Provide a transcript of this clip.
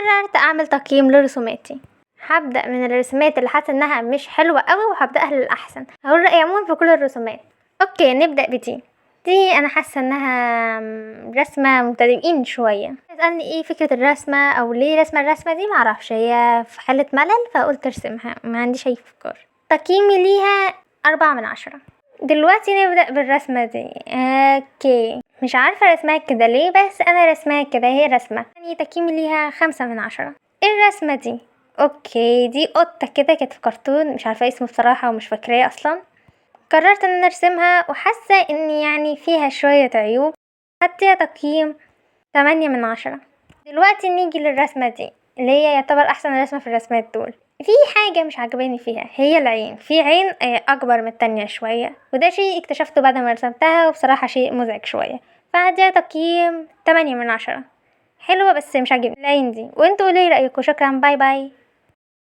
قررت اعمل تقييم لرسوماتي. هبدأ من الرسومات اللي حاسه انها مش حلوة قوي وهبدأها للاحسن. هقول رأيي عموما في كل الرسومات. okay، نبدأ بدي. دي انا حاسه انها رسمه مبتدئين شوية. تسالني ايه فكرة الرسمة او ليه رسمه الرسمة دي، معرفش، هي في حاله ملل فقلت ارسمها، ما عنديش اي افكار. تقييمي ليها 4 من 10. دلوقتي نبدأ بالرسمة دي. okay، مش عارفة رسمها كده ليه، بس انا رسمها كده، هي رسمة يعني تقييمي ليها 5 من 10. الرسمة دي okay، دي قطة كده كانت في كرتون مش عارفة اسمه بصراحة ومش فاكراه اصلا. قررت ان انا ارسمها وحاسة ان فيها شوية عيوب، هديها تقييم 8 من 10. دلوقتي نيجي للرسمة دي اللي هي يعتبر احسن رسمة في الرسمات دول. في حاجة مش عجباني فيها، هي العين. في عين اكبر من التانية شوية، وده شيء اكتشفته بعد ما رسمتها، وبصراحة شيء مزعج شوية، فهديها تقييم 8 من 10. حلوة بس مش عاجبني العين دي. وانتوا قولي رأيكم. شكرا، bye bye.